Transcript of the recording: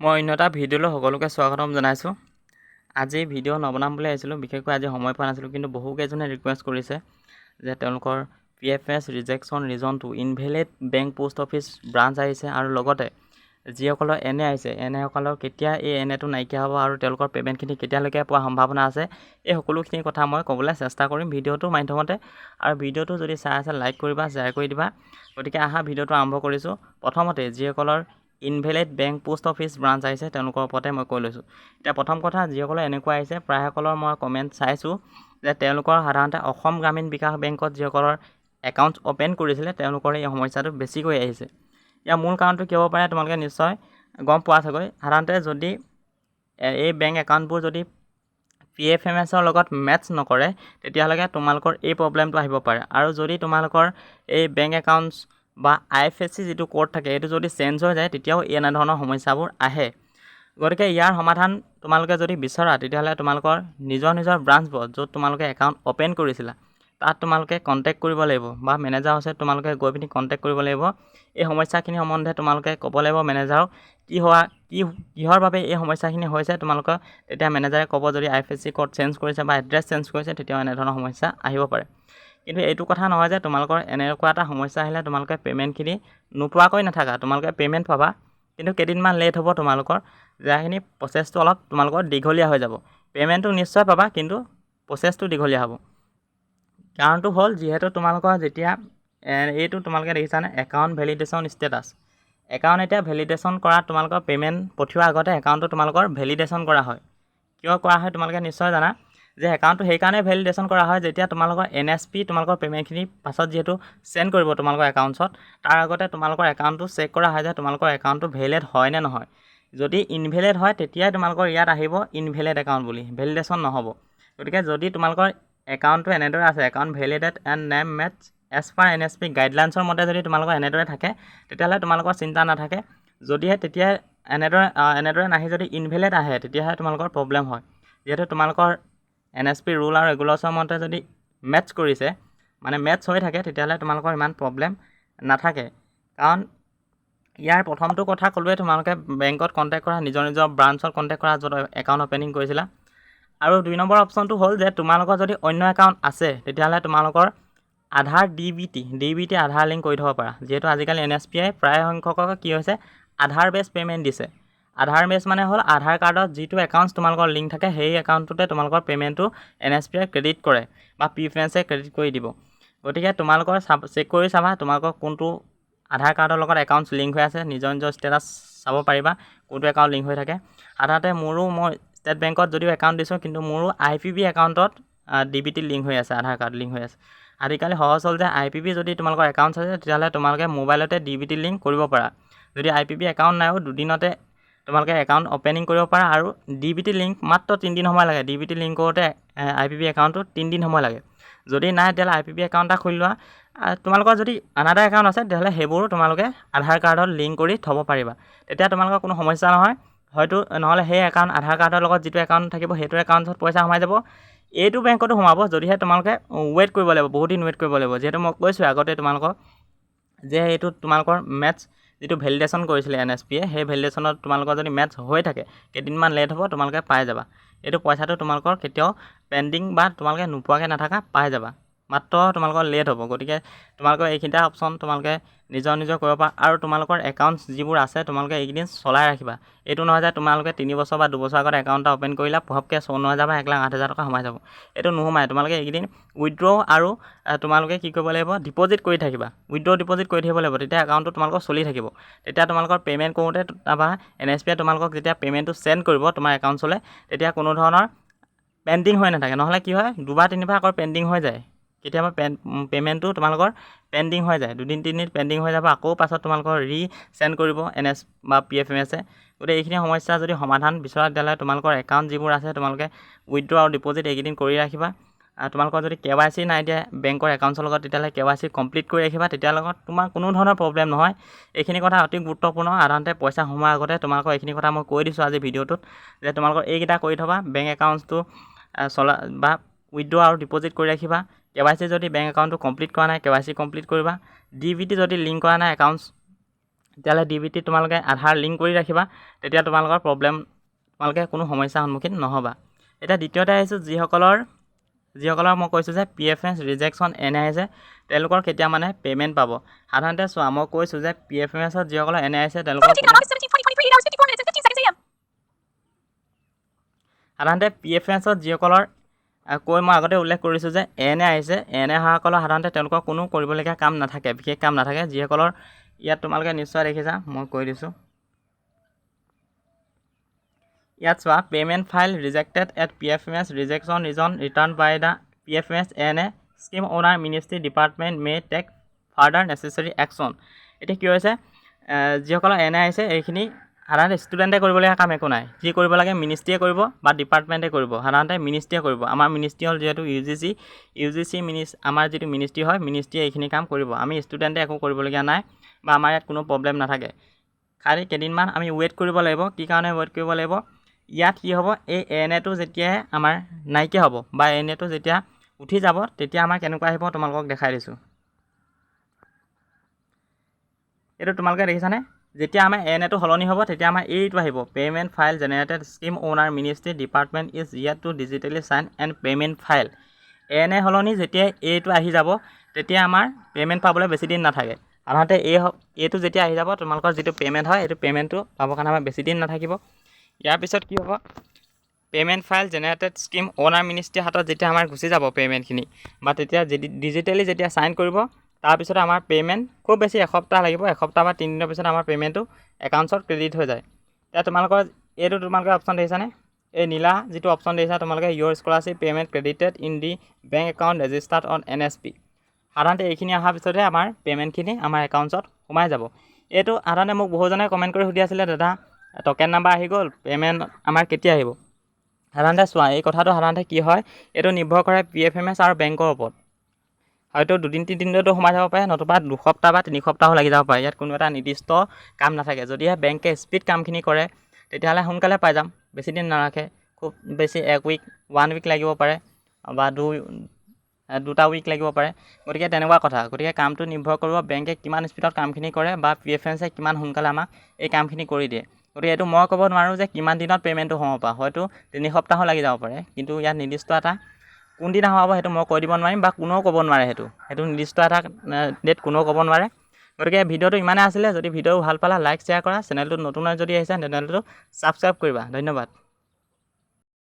মই অন্য এটা ভিডিঅ'লৈ সকলোকে স্বাগতম জনাইছোঁ। আজি ভিডিঅ' নবনাম বুলি আহিছিলোঁ, বিশেষকৈ আজি সময় পোৱা নাছিলোঁ। কিন্তু বহুকেইজনে ৰিকুৱেষ্ট কৰিছে যে তেওঁলোকৰ পিএফএছ rejection ৰিজনটো invalid bank post office branch আহিছে আৰু লগতে যিসকলৰ এন এ আহিছে, এন এসকলৰ কেতিয়া এই এন এটো নাইকিয়া হ'ব আৰু তেওঁলোকৰ পে'মেণ্টখিনি কেতিয়ালৈকে পোৱাৰ সম্ভাৱনা আছে, এই সকলোখিনি কথা মই ক'বলৈ চেষ্টা কৰিম ভিডিঅ'টোৰ মাধ্যমতে। আৰু ভিডিঅ'টো যদি চাই আছে, লাইক কৰিবা, শ্বেয়াৰ কৰি দিবা। গতিকে আহা, ভিডিঅ'টো আৰম্ভ কৰিছোঁ। প্ৰথমতে যিসকলৰ invalid bank post office branch আহিছে, তেওঁলোকৰ ওপৰতে মই কৈ লৈছোঁ। এতিয়া প্ৰথম কথা, যিসকলৰ এনেকুৱা আহিছে, প্ৰায়সকলৰ মই কমেণ্ট চাইছোঁ যে তেওঁলোকৰ সাধাৰণতে অসম গ্ৰামীণ বিকাশ বেংকত যিসকলৰ একাউণ্ট অ'পেন কৰিছিলে, তেওঁলোকৰ এই সমস্যাটো বেছিকৈ আহিছে। ইয়াৰ মূল কাৰণটো কি হ'ব পাৰে, তোমালোকে নিশ্চয় গম পোৱা চাগৈ। সাধাৰণতে যদি এই বেংক একাউণ্টবোৰ যদি পিএফএমএছৰ লগত মেটচ নকৰে, তেতিয়াহ'লে তোমালোকৰ এই প্ৰব্লেমটো আহিব পাৰে। আৰু যদি তোমালোকৰ এই বেংক একাউণ্টছ বা আইএফএছচি যিটো ক'ড থাকে, এইটো যদি চেঞ্জ হৈ যায়, তেতিয়াও এনেধৰণৰ সমস্যাবোৰ আহে। গতিকে ইয়াৰ সমাধান তোমালোকে যদি বিচৰা, তেতিয়াহ'লে তোমালোকৰ নিজৰ নিজৰ ব্ৰাঞ্চবোৰত, য'ত তোমালোকে একাউণ্ট অ'পেন কৰিছিলা, তাত তোমালোকে কণ্টেক্ট কৰিব লাগিব বা মেনেজাৰ ওচৰত তোমালোকে গৈ পিনি কণ্টেক্ট কৰিব লাগিব। এই সমস্যাখিনি সম্বন্ধে তোমালোকে ক'ব লাগিব মেনেজাৰক, কি হোৱা কি কিহৰ বাবে এই সমস্যাখিনি হৈছে। তোমালোকৰ তেতিয়া মেনেজাৰে ক'ব, যদি আইএফএছচি ক'ড চেঞ্জ কৰিছে বা এড্ৰেছ চেঞ্জ কৰিছে, তেতিয়াও এনেধৰণৰ সমস্যা আহিব পাৰে। কিন্তু এইটো কথা নহয় যে তোমালোকৰ এনেকুৱা এটা সমস্যা আহিলে তোমালোকে পে'মেণ্টখিনি নোপোৱাকৈ নাথাকা। তোমালোকে পে'মেণ্ট পাবা, কিন্তু কেইদিনমান লেট হ'ব। তোমালোকৰ যাখিনি প্ৰচেছটো অলপ তোমালোকৰ দীঘলীয়া হৈ যাব। পে'মেণ্টটো নিশ্চয় পাবা, কিন্তু প্ৰচেছটো দীঘলীয়া হ'ব। কাৰণটো হ'ল, যিহেতু তোমালোকৰ যেতিয়া এইটো তোমালোকে দেখিছানে, একাউণ্ট ভেলিডেশ্যন ষ্টেটাছ, একাউণ্ট এতিয়া ভেলিডেশ্যন কৰা, তোমালোকৰ পে'মেণ্ট পঠিওৱাৰ আগতে একাউণ্টটো তোমালোকৰ ভেলিডেশ্যন কৰা হয়। কিয় কৰা হয়, তোমালোকে নিশ্চয় জানা যে একাউণ্টটো সেইকাৰণে ভেলিডেশ্যন কৰা হয়, যেতিয়া তোমালোকৰ এনএছপি তোমালোকৰ পে'মেণ্টখিনি পাছত যিহেতু চেণ্ড কৰিব তোমালোকৰ একাউণ্টছত, তাৰ আগতে তোমালোকৰ একাউণ্টটো চেক কৰা হয় যে তোমালোকৰ একাউণ্টটো ভেলিড হয় নে নহয়। যদি ইনভেলিড হয়, তেতিয়াই তোমালোকৰ ইয়াত আহিব ইনভেলিড একাউণ্ট বুলি, ভেলিডেশ্যন নহ'ব। গতিকে যদি তোমালোকৰ একাউণ্টটো এনেদৰে আছে, account validate and name match as per NSP গাইডলাইনছৰ মতে যদি তোমালোকৰ এনেদৰে থাকে, তেতিয়াহ'লে তোমালোকৰ চিন্তা নাথাকে। যদিহে তেতিয়া এনেদৰে নাহি যদি ইনভেলিড আহে, তেতিয়াহে তোমালোকৰ প্ৰব্লেম হয়। যিহেতু তোমালোকৰ এনএছপি ৰুল আৰু ৰেগুলেশ্যনৰ মতে যদি মেটচ কৰিছে, মানে মেটচ হৈ থাকে, তেতিয়াহ'লে তোমালোকৰ ইমান প্ৰব্লেম নাথাকে। কাৰণ ইয়াৰ প্ৰথমটো কথা ক'লোৱে, তোমালোকে বেংকত কণ্টেক্ট কৰা, নিজৰ নিজৰ ব্ৰাঞ্চত কণ্টেক্ট কৰা, য'ত একাউণ্ট অ'পেনিং কৰিছিলা। আৰু 2 নম্বৰ অপশ্যনটো হ'ল যে তোমালোকৰ যদি অন্য একাউণ্ট আছে, তেতিয়াহ'লে তোমালোকৰ আধাৰ ডিবিটি আধাৰ লিংক কৰি থ'ব পাৰা। যিহেতু আজিকালি এনএছপিয়ে প্ৰায় সংখ্যকৰ কি হৈছে, আধাৰ বেছ পে'মেণ্ট দিছে। আধাৰ বেছ মানে হ'ল আধাৰ কাৰ্ডত যিটো একাউণ্টছ তোমালোকৰ লিংক থাকে, সেই একাউণ্টটোতে তোমালোকৰ পে'মেণ্টটো এনএছপিয়ে ক্ৰেডিট কৰে বা পি এফ এম এছে ক্ৰেডিট কৰি দিব। গতিকে তোমালোকৰ চেক কৰি চাবা, তোমালোকৰ কোনটো আধাৰ কাৰ্ডৰ লগত একাউণ্টছ লিংক হৈ আছে। নিজৰ নিজৰ ষ্টেটাছ চাব পাৰিবা, কোনটো একাউণ্ট লিংক হৈ থাকে। সাধাৰণতে মোৰো, মই ষ্টেট বেংকত যদিও একাউণ্ট দিছোঁ, কিন্তু মোৰো আইপিবি একাউণ্টত ডিবিটি লিংক হৈ আছে, আধাৰ কাৰ্ড লিংক হৈ আছে। আজিকালি সহজ হ'ল যে আইপিবি যদি তোমালোকৰ একাউণ্টছ আছে, তেতিয়াহ'লে তোমালোকে মোবাইলতে ডিবিটি লিংক কৰিব পাৰা। যদি আইপিবি একাউণ্ট নাইও, 2 দিনতে তোমালোকে একাউণ্ট অ'পেনিং কৰিব পাৰা আৰু ডিবিটি লিংক মাত্ৰ 3 দিন সময় লাগে। ডিবিটি লিংক কৰোঁতে আইপিবি একাউণ্টটো 3 দিন সময় লাগে। যদি নাই, তেতিয়াহ'লে আইপিবি একাউণ্ট এটা খুলি লোৱা। তোমালোকৰ যদি আনাডাৰ একাউণ্ট আছে, তেতিয়াহ'লে সেইবোৰো তোমালোকে আধাৰ কাৰ্ডত লিংক কৰি থ'ব পাৰিবা। তেতিয়া তোমালোকৰ কোনো সমস্যা নহয়। হয়তো নহ'লে সেই একাউণ্ট, আধাৰ কাৰ্ডৰ লগত যিটো একাউণ্ট থাকিব, সেইটো একাউণ্টত পইচা সোমাই যাব, এইটো বেংকতো সোমাব। যদিহে তোমালোকে ৱেইট কৰিব লাগিব, বহুত দিন ৱেইট কৰিব লাগিব। যিহেতু মই কৈছোঁ আগতে তোমালোকক যে এইটো তোমালোকৰ মেটচ যিটো ভেলিডেশ্যন কৰিছিলে এনএছপিয়ে, সেই ভেলিডেশ্যনত তোমালোকৰ যদি মেটচ হৈ থাকে, কেইদিনমান লেট হ'ব, তোমালোকে পাই যাবা। এইটো পইচাটো তোমালোকৰ কেতিয়াও পেণ্ডিং বা তোমালোকে নোপোৱাকৈ নাথাকা, পাই যাবা, মাত্ৰ তোমালোকৰ লেট হ'ব। গতিকে তোমালোকৰ এইকেইটা অপশ্যন তোমালোকে নিজৰ নিজৰ কৰিব পাৰা। আৰু তোমালোকৰ একাউণ্টছ যিবোৰ আছে, তোমালোকে এইকেইদিন চলাই ৰাখিবা। এইটো নহয় যে তোমালোকে 3 বছৰ বা 2 বছৰ আগত একাউণ্ট এটা অ'পেন কৰিলা, ঘপকৈ 54,000 বা 1,08,000 টকা সোমাই যাব, এইটো নোসোমায়। তোমালোকে এইকেইদিন উইড্ৰ আৰু তোমালোকে কি কৰিব লাগিব, ডিপ'জিট কৰি থাকিবা। উইড্ৰ, ডিপ'জিট কৰি থাকিব লাগিব, তেতিয়া একাউণ্টটো তোমালোকৰ চলি থাকিব। তেতিয়া তোমালোকৰ পে'মেণ্ট কৰোঁতে তাৰপৰা এনএছপিয়ে তোমালোকক যেতিয়া পে'মেণ্টটো চেণ্ড কৰিব তোমাৰ একাউণ্টছলৈ, তেতিয়া কোনো ধৰণৰ পেণ্ডিং হৈ নাথাকে। নহ'লে কি হয়, দুবাৰ তিনিবাৰ আকৌ পেণ্ডিং হৈ যায়। কেতিয়াবা পে'মেণ্টটো তোমালোকৰ পেণ্ডিং হৈ যায়, দুদিন তিনিদিন পেণ্ডিং হৈ যাব, আকৌ পাছত তোমালোকৰ ৰি চেণ্ড কৰিব এন এছ বা পিএফএমএছে। গতিকে এইখিনি সমস্যা যদি সমাধান বিচৰা, তেতিয়াহ'লে তোমালোকৰ একাউণ্ট যিবোৰ আছে, তোমালোকে উইড্ৰ আৰু ডিপ'জিট এইকেইদিন কৰি ৰাখিবা। তোমালোকৰ যদি কেৱাইচি নাই দিয়া বেংকৰ একাউণ্টছৰ লগত, তেতিয়াহ'লে কেৱাইচি কমপ্লিট কৰি ৰাখিবা। তেতিয়া লগত তোমাৰ কোনো ধৰণৰ প্ৰব্লেম নহয়। এইখিনি কথা অতি গুৰুত্বপূৰ্ণ। সাধাৰণতে পইচা সোমোৱাৰ আগতে তোমালোকৰ এইখিনি কথা মই কৈ দিছোঁ আজি ভিডিঅ'টোত যে তোমালোকৰ এইকেইটা কৰি থ'বা, বেংক একাউণ্টছটো চলা বা উইড্ৰ আৰু ডিপ'জিট কৰি ৰাখিবা। কেৱাইচি যদি বেংক একাউণ্টটো কমপ্লিট কৰা নাই, কেৱাইচি কমপ্লিট কৰিবা। ডিবিটি যদি লিংক কৰা নাই একাউণ্টছ তেতিয়াহ'লে ডিবিটি তোমালোকে আধাৰ লিংক কৰি ৰাখিবা, তেতিয়া তোমালোকৰ প্ৰব্লেম, তোমালোকে কোনো সমস্যাৰ সন্মুখীন নহ'বা। এতিয়া দ্বিতীয়তে আহিছোঁ, যিসকলৰ মই কৈছোঁ যে পিএফএছ ৰিজেকশ্যন এন আহিছে, তেওঁলোকৰ কেতিয়া মানে পে'মেণ্ট পাব? সাধাৰণতে চোৱা, মই কৈছোঁ যে পিএফএমএছত যিসকলৰ এন আহিছে, তেওঁলোকৰ 17, August 17, 2023, 8 hours, 54 minutes and 15 seconds AM. সাধাৰণতে পিএফএছত যিসকলৰ কৈ মই আগতে উল্লেখ কৰিছোঁ যে এন এ আহিছে, এন এ অহাসকলৰ সাধাৰণতে তেওঁলোকৰ কোনো কৰিবলগীয়া কাম নাথাকে, বিশেষ কাম নাথাকে। যিসকলৰ ইয়াত তোমালোকে নিশ্চয় দেখিছা, মই কৈ দিছোঁ, ইয়াত চোৱা, "Payment file rejected at PFMS. Rejection reason return by the PFMS N/A. Scheme owner, ministry, department may take further necessary action." এতিয়া কি হৈছে, যিসকলৰ এন এ আহিছে, এইখিনি সাধাৰণতে ষ্টুডেণ্টে কৰিবলগীয়া কাম একো নাই। যি কৰিব লাগে মিনিষ্ট্ৰীয়ে কৰিব বা ডিপাৰ্টমেণ্টে কৰিব। সাধাৰণতে মিনিষ্ট্ৰীয়ে কৰিব। আমাৰ মিনিষ্ট্ৰী হ'ল যিহেতু ইউজিচি, ইউজিচি আমাৰ যিটো মিনিষ্ট্ৰী হয়, মিনিষ্ট্ৰীয়ে এইখিনি কাম কৰিব। আমি ষ্টুডেণ্টে একো কৰিবলগীয়া নাই বা আমাৰ ইয়াত কোনো প্ৰব্লেম নাথাকে। খালি কেইদিনমান আমি ৱেইট কৰিব লাগিব। কি কাৰণে ৱেইট কৰিব লাগিব? ইয়াত কি হ'ব, এই এন এটো যেতিয়াই আমাৰ নাইকিয়া হ'ব বা এন এটো যেতিয়া উঠি যাব, তেতিয়া আমাৰ কেনেকুৱা আহিব তোমালোকক দেখাই দিছোঁ। এইটো তোমালোকে দেখিছানে? যেতিয়া আমাৰ এন এটো সলনি হ'ব, তেতিয়া আমাৰ এইটো আহিব, "Payment file generated. Scheme owner, ministry, department is yet to digitally sign and payment file." N A সলনি যেতিয়া এইটো আহি যাব, তেতিয়া আমাৰ পে'মেণ্ট পাবলৈ বেছি দিন নাথাকে। সাধাৰণতে এইটো যেতিয়া আহি যাব, তোমালোকৰ যিটো পে'মেণ্ট হয়, এইটো পে'মেণ্টটো পাবৰ কাৰণে আমাৰ বেছি দিন নাথাকিব। ইয়াৰ পিছত কি হ'ব? Payment file generated, scheme owner মিনিষ্ট্ৰীৰ হাতত যেতিয়া আমাৰ গুচি যাব পে'মেণ্টখিনি বা তেতিয়া ডিজিটেলি যেতিয়া চাইন কৰিব, তাৰপিছত আমাৰ পে'মেণ্ট খুব বেছি এসপ্তাহ লাগিব। এসপ্তাহ বা 3 দিনৰ পিছত আমাৰ পে'মেণ্টটো একাউণ্টছত ক্ৰেডিট হৈ যায়। এতিয়া তোমালোকৰ এইটো তোমালোকে অপশ্যন দেখিছানে? এই নীলা যিটো অপশ্যন দেখিছা তোমালোকে, "Your scholarship payment credited in the bank account registered on NSP"। সাধাৰণতে এইখিনি অহাৰ পিছতহে আমাৰ পে'মেণ্টখিনি আমাৰ একাউণ্টছত সোমাই যাব। এইটো সাধাৰণতে মোক বহুজনে কমেণ্ট কৰি সুধি আছিলে, "দাদা, টকেন নাম্বাৰ আহি গ'ল, পে'মেণ্ট আমাৰ কেতিয়া আহিব?" সাধাৰণতে চোৱা, এই কথাটো সাধাৰণতে কি হয়, এইটো নিৰ্ভৰ কৰে পিএফএমএছ আৰু বেংকৰ ওপৰত। হয়তো দুদিন তিনিদিনতো সোমাই যাব পাৰে, নতুবা 2 সপ্তাহ বা 3 সপ্তাহো লাগি যাব পাৰে। ইয়াত কোনো এটা নিৰ্দিষ্ট কাম নাথাকে। যদিহে বেংকে স্পীড কামখিনি কৰে, তেতিয়াহ'লে সোনকালে পাই যাম, বেছি দিন নাৰাখে। খুব বেছি এক উইক, ওৱান উইক লাগিব পাৰে বা 2টা উইক লাগিব পাৰে। গতিকে তেনেকুৱা কথা। গতিকে কামটো নিৰ্ভৰ কৰিব বেংকে কিমান স্পীডত কামখিনি কৰে বা পিএফএমএছে কিমান সোনকালে আমাক এই কামখিনি কৰি দিয়ে। গতিকে এইটো মই ক'ব নোৱাৰোঁ যে কিমান দিনত পে'মেণ্টটো সোমাব পাৰে। হয়তো 3 সপ্তাহো লাগি যাব পাৰে। কিন্তু ইয়াত নিৰ্দিষ্ট এটা কোনদিনা সোমাব, সেইটো মই কৈ দিব নোৱাৰিম বা কোনেও ক'ব নোৱাৰে। সেইটো নিৰ্দিষ্ট এটা ডেট কোনেও ক'ব নোৱাৰে। গতিকে ভিডিঅ'টো ইমানেই আছিলে। যদি ভিডিঅ' ভাল পালা, লাইক, শ্বেয়াৰ কৰা। চেনেলটো নতুন যদি আহিছা, চেনেলটো ছাবস্ক্ৰাইব কৰিবা। ধন্যবাদ।